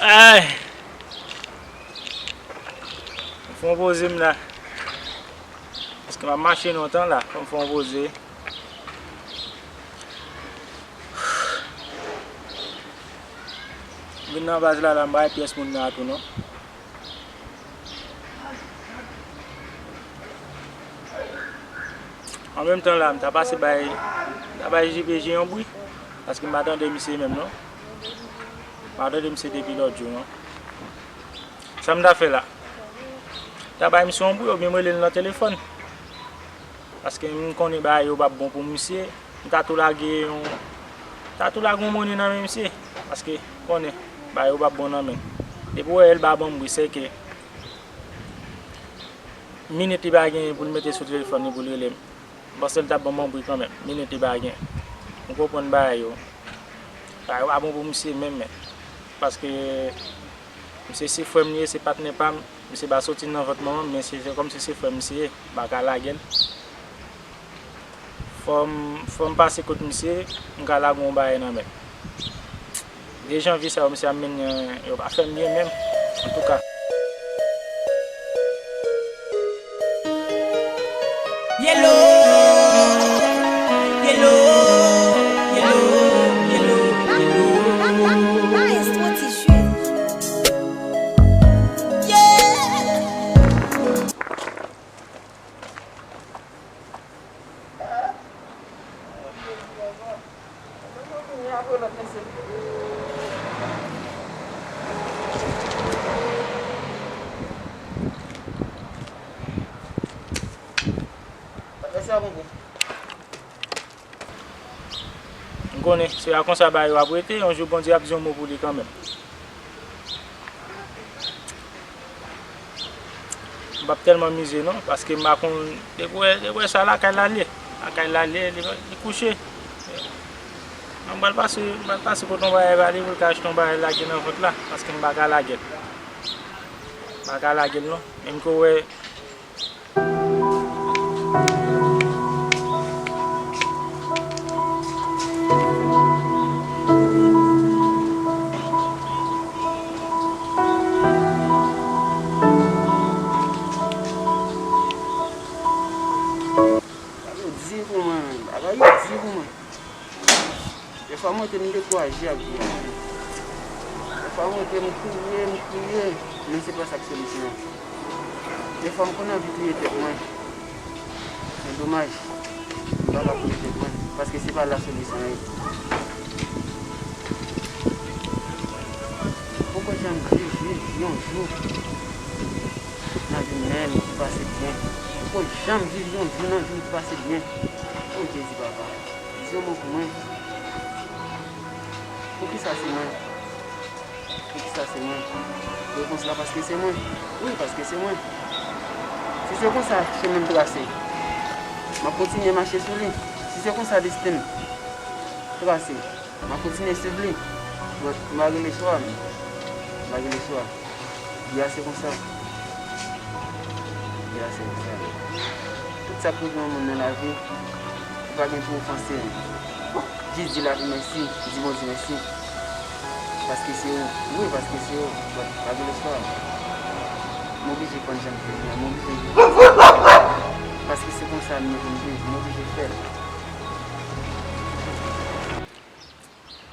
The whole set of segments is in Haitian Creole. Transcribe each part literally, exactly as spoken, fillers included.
Ay! Fè yon poze m la. Paske m ap mache lontan la. Fò m fè yon poze. Vin nan baz la, la, m pa wè pyès moun nan tou non. An menm tan la, m ta pase bay, m ta bay J P J yon bri, paske m pa tande misye menm non. M pa tande misye depi lòt jou non. Sa m ta fè la? M ta bay misye yon bri oubyen m rele l nan telefòn. Paske m konnen bagay yo p ap bon pou misye. M ta tou lage yon, m ta tou lage yon monnen nan men misye. Paske m konnen bagay yo p ap bon nan men l. Depi w wè l pa ban m bri, se ke minit li pa genyen pou l mete sou telefòn li pou l rele m. M panse l t ap ban m yon bri kanmenm. Minit li pa genyen. M konprann bagay yo. Bagay yo pa bon pou misye menm, men. Paske misye se frè m li ye, se patnè pa m. Misye pa soti nan vant manman m, men se, se kòmsi se frè m misye ye. M pa ka lage l. Fò m, fò m pase kot misye, m ka lage yon bagay nan men l. De janvye sa yo, misye ap mennen, yo pa fè m byen menm, antouka. Yellow, yellow, yellow, yellow, yellow. Maestro Tichèz. Yeah. M konnen se a konsa bagay yo ap rete, yon jou Bondye ap di yon mo pou li kanmenm. M p ap tèlman mize non, paske m pa konn, depi w wè, depi w wè sa lakay la l ye. Lakay la l ye, li, li kouche. Mwen m pral pase, m pral pase kote yon bagay ba li pou l ka achte yon bagay lage nan vant la, paske m pa ka lage l. M pa ka lage l non. Menm ke w wè, bagay yo di pou mwen, menm. Bagay yo di pou mwen. Defwa m rete m dekouraje ak vi a. Defwa m rete m kriye, m kriye, men se pa sa k solisyon an. Defwa m konn anvi touye tèt mwen, men domaj, m pa ka touye tèt mwen, paske se pa la solisyon an ye. Poko janm viv, viv yon jou nan vi m menm ki pase byen. Poko janm viv yon jou nan vi m ki pase byen. O Jezi papa. Di yon mo pou mwen. Poukisa se mwen? Poukisa se mwen? Repons la, paske se mwen. Wi, paske se mwen. Si se konsa chemen m trase, m ap kontinye mache sou li. Si se konsa desten m trase, m ap kontinye swiv li. But m pa gen lechwa, m pa gen lechwa. Di a se konsa. Di a se konsa. Tout sa k rive yon moun nan lavi, ou pa gen pou ofanse l. Jis di lavi mèsi, di Bondye mèsi. Paske se ou. Wi, paske se ou. But pa gen lespwa. M oblije pran jan m te ye a. M oblije viv. Paske se konsa m vin viv. M oblije fè l.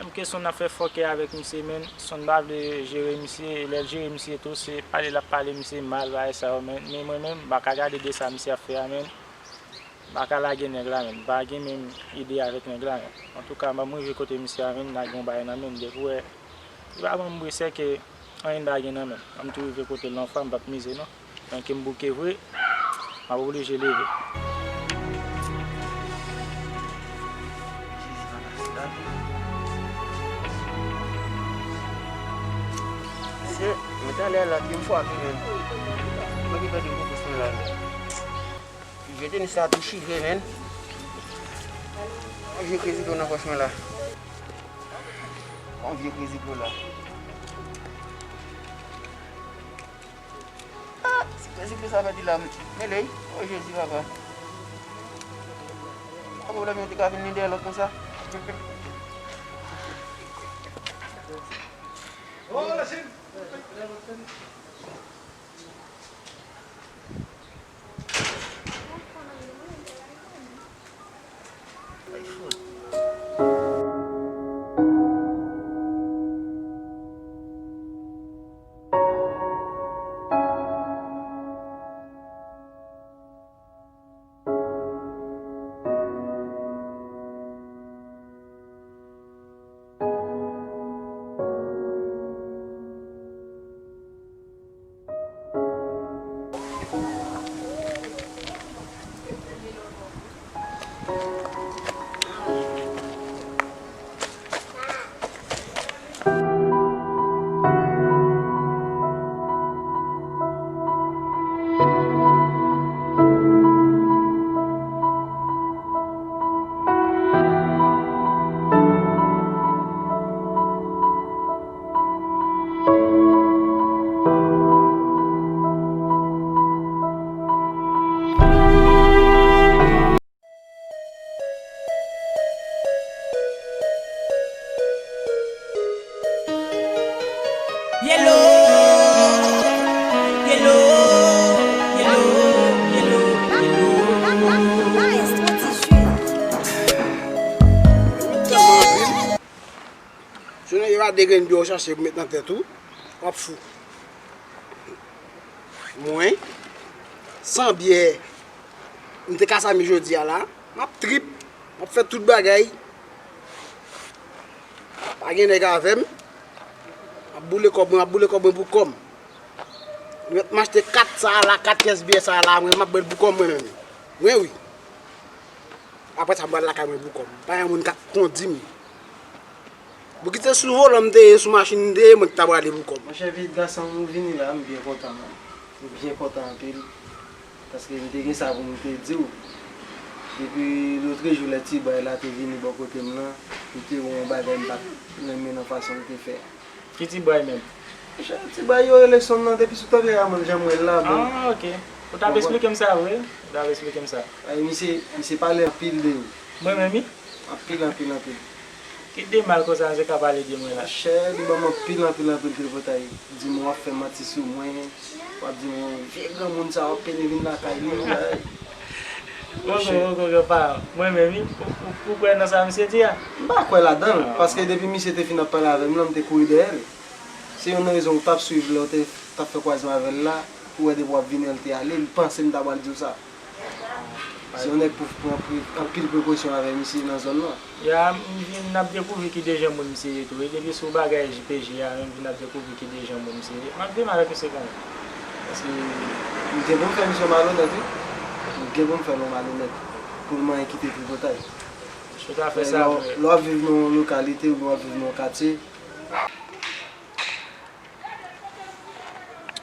Menm ke Son ap fè fòkè avèk misye, men Son pa vle jere misye, e lè l jere misye tou, se pale l ap pale misye mal, bagay sa yo, men, men mwen menm, m pa ka gade de sa misye ap fè a, men m pa ka lage nèg la, men m pa gen menm ide avèk nèg la, men antouka, m ap rive kote misye a, men m lage yon bagay nan men l, depi w wè, li pa ban m bri, sèke anyen m pa gen nan men m. Ann tou rive kote l yon fwa, m p ap mize non. Ann ke m bouke vre, m ap oblije leve. Mesye, mwen talè a la pye m fwape, men. Mwen ki pèdi gwo pous mwen la, men. Vye tenis sa tou chire, men. Yon vye krezi dlo nan pòch mwen la. Yon vye krezi dlo la. Ah, si krezi dlo sa pèdi la, mele, o Jezi, papa. Pa pwoblèm, yo te ka vin ni dèyè lòt konsa. Oh, la Chine! Yellow, yellow, yellow, yellow, yellow. Maestro Ti Jus. Tèlman anpil. Si w nèg yo pa de grenn byen w chache pou met nan tèt ou, w ap fou. Mwen, san byè, m te Kasami jodi a la, m ap trip, m ap fè tout bagay. Pa gen nèg avè m, m ap boule kòb mwen, m ap boule kòb mwen pou kò m. Mwen, m achte kat sa a la, kat kès byè sa a la, mwen, m ap bwè l pou kò m mwen menm. Mwen, wi. Apre sa, m pral lakay mwen pou kò m. Pa gen moun k ap kondi m. Pou kite sou volan m te ye, sou machin m te ye, mwen ki ta prale pou kò m. Monchè, vye gason, ou vini la, m byen kontan, man. M byen kontan anpil. Paske m te gen sa pou m te di w. Depi lotrejou lè Ti Bway la te vini bò kote m nan, m te wè yon bagay m pa t renmen nan fason l te fè a. Ki Ti Bway menm? Monchè, Ti Bway yo rele Sonn nan, depi sou tanpera mwen, jan m wè l la, bon. Ah, ok. Ou t ap esplike m sa vre? Ou t ap esplike m sa. Ay, misye, misye pale anpil de ou. Mwen menm, wi? Anpil, anpil, anpil. Ki de mal konsa misye ka pale de mwen la? Monchè, li ban m anpil, anpil, anpil tripotay. Di m w ap fè manti sou mwen, w ap di m vye granmoun sa w ap pede vin lakay li, ay. Poko, poko, poko, pa. Mwen menm, wi, ou, ou, ou kwè nan sa misye di a? M pa kwè ladan l, paske depi misye te fin ap pale avè m lan, m te kouri dèyè l. Se youn nan rezon m t ap swiv lè w te, t ap fè kwazman avè l la, pou wè depi w ap vini an l te ale, li panse m ta pral di w sa. Se yon nèg pou pran pre-, anpil prekosyon avè misye nan zòn nan. Ya, m vin ap dekouvri ki de jan moun misye ye tou. E depi sou bagay J P J a, m vin ap dekouvri ki de jan moun misye ye. M ap vin avèk misye kanmenm. Paske m gen pou m fè misye malonèt, wi. M gen pou m fè l yon malonèt. Pou l manyen kite tripotay. Chita fè sa vre. Lè w ap viv nan yon lokalite oubyen w ap viv nan yon katye,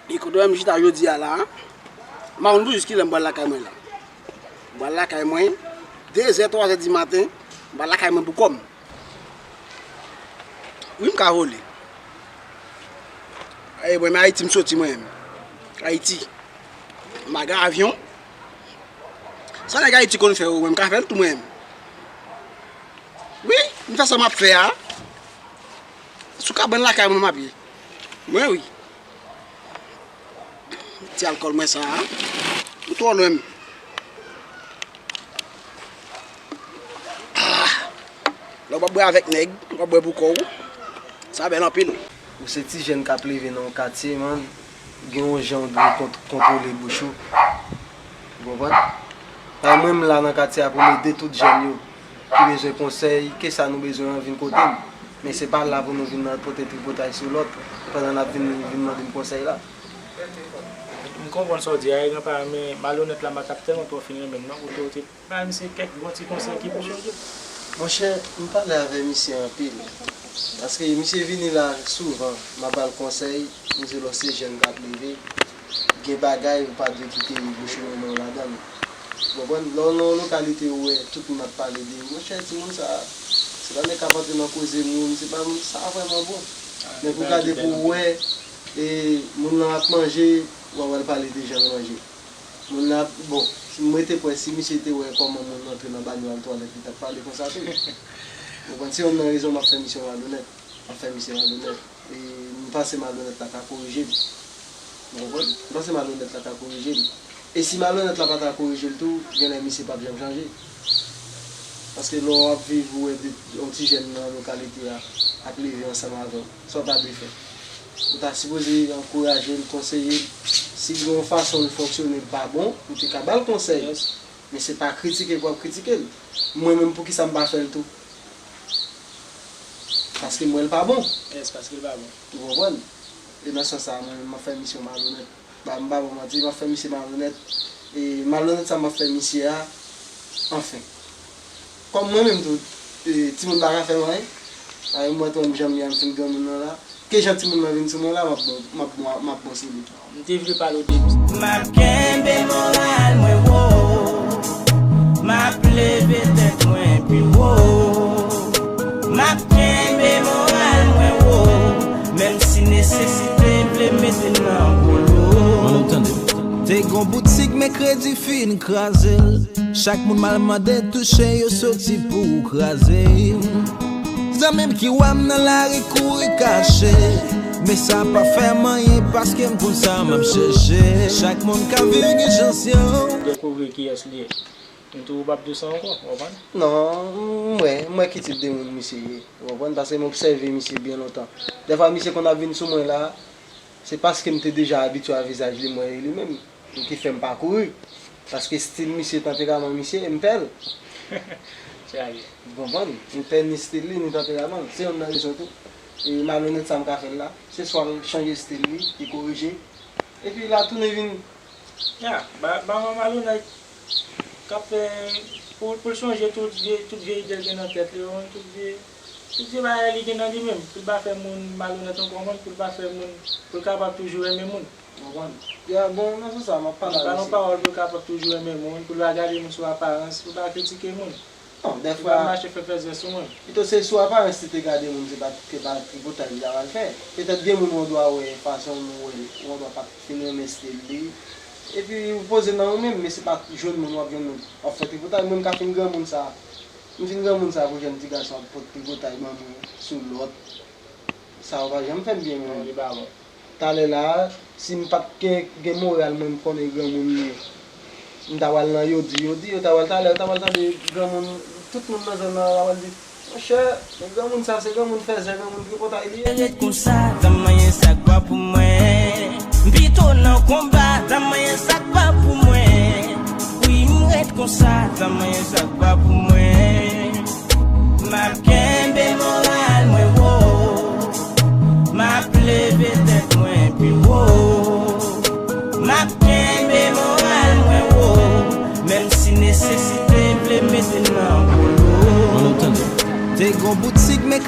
E kote w wè m chita jodi a la, m pa konn pou jis kilè m pral lakay mwen la. M pral lakay mwen, de zè, twa zè di maten, m pral lakay mwen pou kò m. Wi, m ka vole. E mwen, men Ayiti m soti mwen menm. Ayiti. M pa gen avyon. Sa nèg Ayiti konn fè yo, mwen m ka fè l tou mwen menm. Wi, m fè sa m ap fè a. Sou kabann lakay mwen m ap ye. Mwen wi. Ti alkòl mwen sa a. M twò lwen m. Ah. Lè w p ap bwè avèk nèg, w ap bwè pou kò w. Sa bèl anpil. Ou se ti jèn k ap leve nan yon katye, man. Gen yon jan w dwe kont-, kontwole bouch ou. Ou konprann? Paske mwen, m la nan katye a pou m ede tout jèn yo ki bezwen konsèy, ke sa nou bezwen an vin kote m. Men se pa la pou nou vin nan pote tripotay sou lòt, pandan n ap vin, vin mande m konsèy la. M konprann sa w di a, wi, granpa, men malonèt la, m pa t ap tèlman twò fin renmen l non, pou te, te bay misye kèk bon ti konsèy ki pou chanje. Monchè, m pale avè misye anpil. Paske misye vini la souvan, m ap ba l konsèy, misye lè w se jèn k ap leve, gen bagay ou pa dwe kite bouch ou mennen w ladan l. Ou konprann? Lè w nan yon lokalite ou wè tout moun ap pale de ou, monchè, timoun sa a, se pa nèg k ap antre nan koze moun, se pa moun, sa vrèman bon. Men pou w gade pou w wè, e, moun nan ap manje, w a wè l pale de jan l manje. Moun nan ap, bon, si m rete kwè, si misye te wè kòman moun nan antre nan banyo al twalèt, li t ap pale konsa tou. Ou konprann? Se youn nan rezon m ap fè misye malonèt. M ap fè misye malonèt. E m panse malonèt la ka korije m. Ou konprann? M panse malonèt la ka korije m. E si malonèt la pa ta korije l tou, genlè misye p ap janm chanje. Paske lè w ap viv, ou wè de, yon ti jèn nan lokalite a ap leve ansanm avè w, sa w ta dwe fè? Ou ta sipoze ankouraje l, konseye l. Si gen yon fason l fonksyone l pa bon, ou te ka ba l konsèy. Men se pa kritike pou w ap kritike l. Mwen menm, poukisa m pa fè l tou? Paske m wè l pa bon. Yes, paske l pa bon. Ou konprann? E nan sans sa a, mwen menm, m ap fè misye malonèt. Ba, m pa ba w manti, m ap fè misye malonèt. E malonèt sa m ap fè misye a, anfen. Kòm mwen menm tou, e, timoun pa ka fè m anyen. Paske m wè tou, m jan m ye a, m fin granmoun nan la. Ke jan timoun nan vin sou mwen la, m ap bon, m ap bon, m ap bon sou li. M te vle pale w de misye. M ap kenbe moral mwen wo. M ap leve tèt mwen pi wo. M ap kenbe moral mwen wo. Menm si nesesite vle mete m nan gwo lo. Mwen menm tande. Te gon boutik men kredi fin kraze l. Chak moun m al mande touche yo soti pou kraze. Zanmi m ki wè m nan lari kouri kache. Men sa pa fè m anyen paske m konn sa m ap chèche. Chak moun ka viv gen chans yo. Dekouvri kiyès li ye. M tou w p ap di w sa ankò, w konprann? Non, m wè, m wè ki tip de moun misye ye. Ou konprann? Paske m obsève misye byen lontan. Dèfwa misye konn ap vin sou mwen la, se paske m te deja abitye a vizaj li, m wè e li menm. Ki fè m pa kouri. Paske stil misye, tanperaman misye, m pè l. Ou konprann? M pè ni stil li, ni tanperaman l. Se youn nan rezon tou. E malonèt sa m ka fè l la. Se swa l chanje stil li, li korije. Epi l a tounen vin. Ya, ba, ba yon malonèt k ap fè, pou, pou l chanje tout vye, tout vye ide l gen nan tèt li yo, tout vye, tout vye bagay li gen nan li menm, pou l pa fè moun malonèt ankò, konprann, pou l pa fè moun, pou l kapab toujou renmen moun. Konprann? Ya, bon, nan sans sa, m ap pale avèk misye. Li pa nan pawòl pou l kapab toujou renmen moun, pou l pa gade moun sou aparans, pou l pa kritike moun. Non, dèfwa. Li pa mache fè fèzè sou moun. Pito se sou aparans li te gade moun, se pa, se pa tripotay li ta pral fè. Petèt gen moun ou dwa wè fason nou wè l, ou dwa pa t fin renmen stil li. Epi ou poze nan ou menm, men se pa jwenn moun w ap jwenn moun w ap fè tripotay. Mwen m ka fin granmoun sa. M fin granmoun sa pou jèn ti gason ap pot tripotay ban mwen sou lòt. Sa yo pa janm fè m byen mwen. Non, li pa bon. Talè la, si m pa t gen, gen moral mwen, m konnen granmoun m ye. M ta pral nan yo di, yo di, yo ta pral talè, yo ta pral tande granmoun, tout moun nan zòn nan ta pral di, monchè, men granmoun sa se granmoun fèzè, granmoun tripotay li ye. Ret konsa, tann manyen sa k pa pou mwen. M pito nan konba, tann manyen sa k pa pou mwen. Wi, m ret konsa, tann manyen sa k pa pou mwen. M ap kenbe moral mwen wo. M ap leve tèt mwen pi wo. M ap kenbe moral mwen wo. Menm si nesesite vle mete m nan gwo lo. Te gon boutik men.